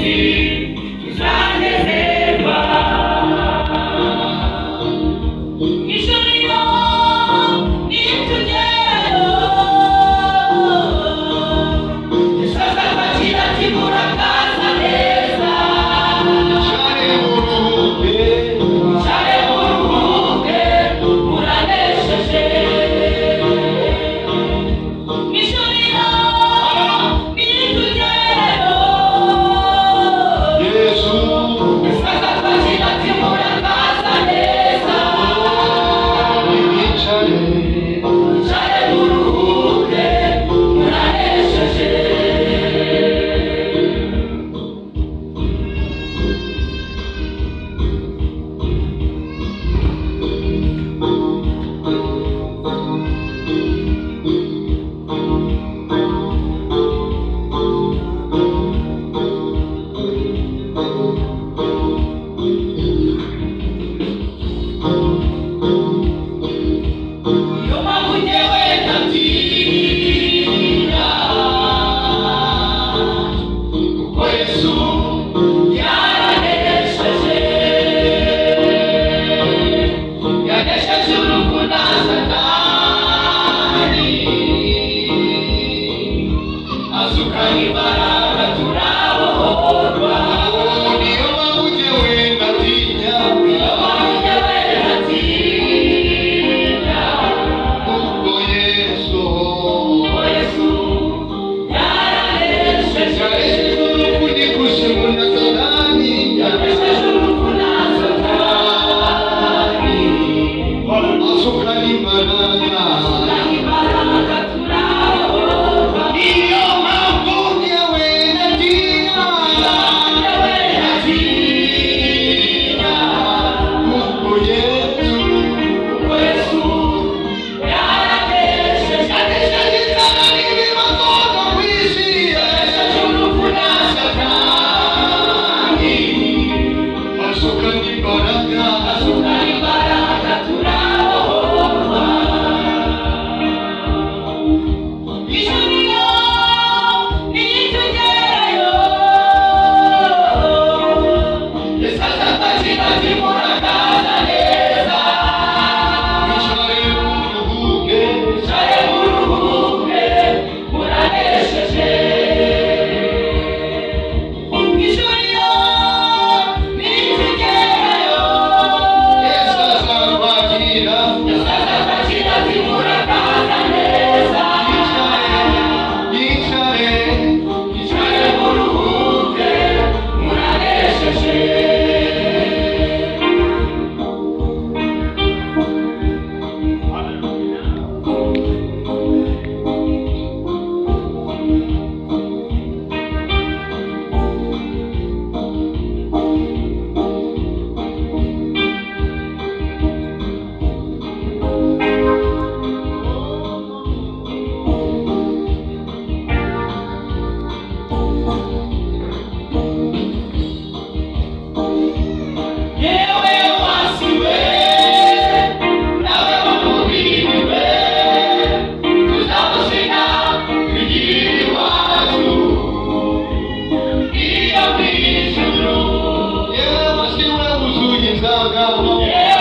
Munsi tuzanezerwa. Ijuru iyo nitugerayo, Yesu azatwakira ati: "Murakaza neza." Mwicare muruhuke. Mwicare muruhuke, muranesheje. Ijuru iyo nitugerayo, Yesu. Yesu azatwakira ati: "Murakaza neza." Mwicare. Mwicare muruhuke, muranesheje. Niyo mpamvu njyewe ntatinya, kuko Yesu yaranesheje, yanesheje urupfu na Satani, azuka imbaraga, turabohorwa. Niyo mpamvu njyewe ntatinya. Niyo mpamvu njyewe ntatinya, kuko Yesu kuko Yesu yaranesheje, yanesheje urupfu n'ikuzimu na Satani, yanesheje urupfu na Satani, asuka n'imbaraga, imbaraga, turabohorwa. Niyo mpamvu njyewe ntatinya, Njyewe ntatinya, kuko Yesu kuko Yesu yaranesheje, yanesheje inzara n'ibibazo byo ku isi, yanesheje urupfu na Satani, asuka n'imbaraga, asuka imbaraga, turabohorwa. Ijuru iyo nitugerayo, Yesu azatwakira ati: "Murakaza neza." Mwicare muruhuke. Mwicare muruhuke, muranesheje. Ijuru iyo nitugerayo, Yesu azatwakira. Yesu azatwakira ati: "Murakaza neza." Mwicare, mwicare. Mwicare muruhuke, muranesheje. Yewe wasiwe, nawe wamubiriwe, tuzamusiga tugire iwacu iyo mu ijuru. Yewe wasiwe wuzuye inzangano. Yewe.